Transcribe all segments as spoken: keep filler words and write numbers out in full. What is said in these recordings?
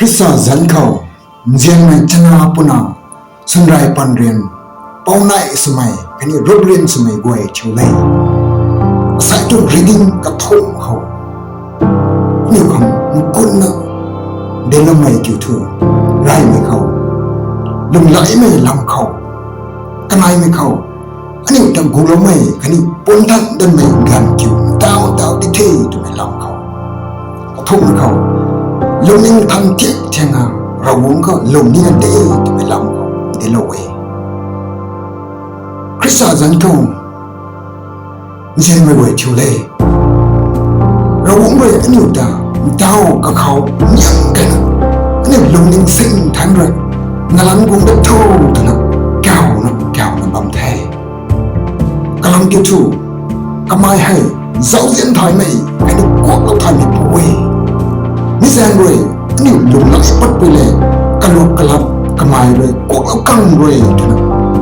Khrista zanc khou nzianmei chana puna, swnrei panrian, pounai swmei khatni ruprian swmei guay thiu le. Asei tuang reading kathumh khou aniu khang nkunna deloumei kiu thu, reymei khou, lunglaimei lam khou, kanaimei khou, aniu ta guloumei khatni punthan danmei ganv kiu ntaw ntaw di the twmei lam khou, kathumhmei khou, lungning than thiak thianga Ravguangc khou lung nina de twmei lam khou delou e. Khrista zanc khou nzianmei guay thiu le. Ravguangc rui aniu ta ntaw kakhou niang keyna, aniu lungning sing than rui, nalang guang dat tho twna kawna kawna bam the. Kalam kiu thu, kamei hei zauzian thaymei khatni kuaklou thaymei pu e. Mi zaeng rui aniu lunghlaic patpui le, kaluk kalap kamei rui kuaklou kang rui twna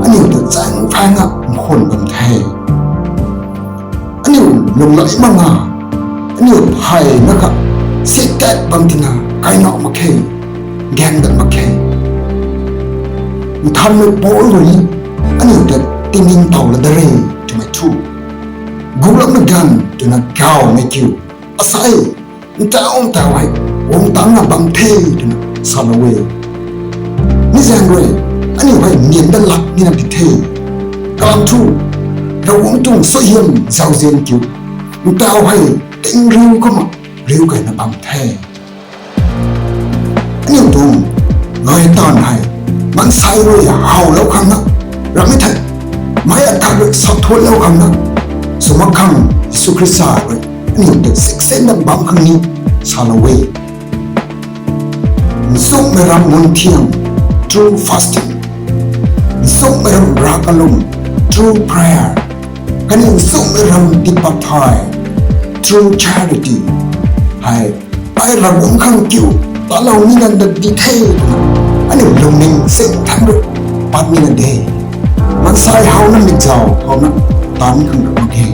aniu ta zaeng phaeng a nkhwan bam the. Aniu lunghlaic mak nga, aniu pheyna kha siktat bam tina kainac mak khe, gaeng dat mak khe. Nthanmei Paul rui ni aniu ta tiningtow la da re twmei thu, guloumei ganv twna kawmei kiu, asei ntaw ntaw hei guang tangna bam the twna salou e. Mi zaeng rui aniu hei nian dat lak nina di the. Kalam thu, Ravguangc tuang suaihiam zauzian kiu ntaw hei ting riu kumna riu keyna bam the. Aniu tuang gay taanv hei maansei rui howlou khang na, ramei thei meic akhat rui sathuanclou khang na, sw mak khang Jisu Khrista rui aniu ta siksinna bam khang ni salou e. Nchumhmei ram mun thiang, through fasting. Nchumhmei ram ravkalum, through prayer. Khatni nchumhmei ram tiipat thay, through charity. Hei, ai Ravguangc khang kiu talou nina dat di the twna aniu lungning sing than rui pat nina de. Maansei howna mikzau howna taanc khang rui mak ge.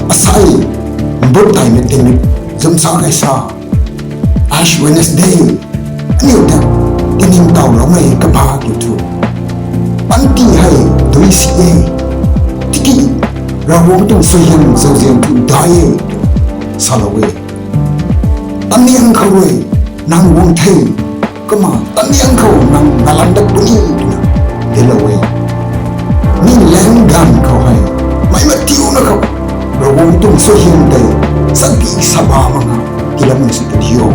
Asei mbut taimei tingmik zumsa kaisa, Ash Wednesday, aniu ta tiningtowloumei kaba kiu thu, panty hei dui si e, tiki Ravguangc tuang suaihiam zauzian thu dai e twna salou e. Taniang khou rui nang guang the, kumna taniang khou nang nalang dat puni twna delou e. Mi lang ganv khou hei meic mathiuna khou Ravguangc tuang suaihiam tei sadi saba mak nga tiiloumei sw tu di o.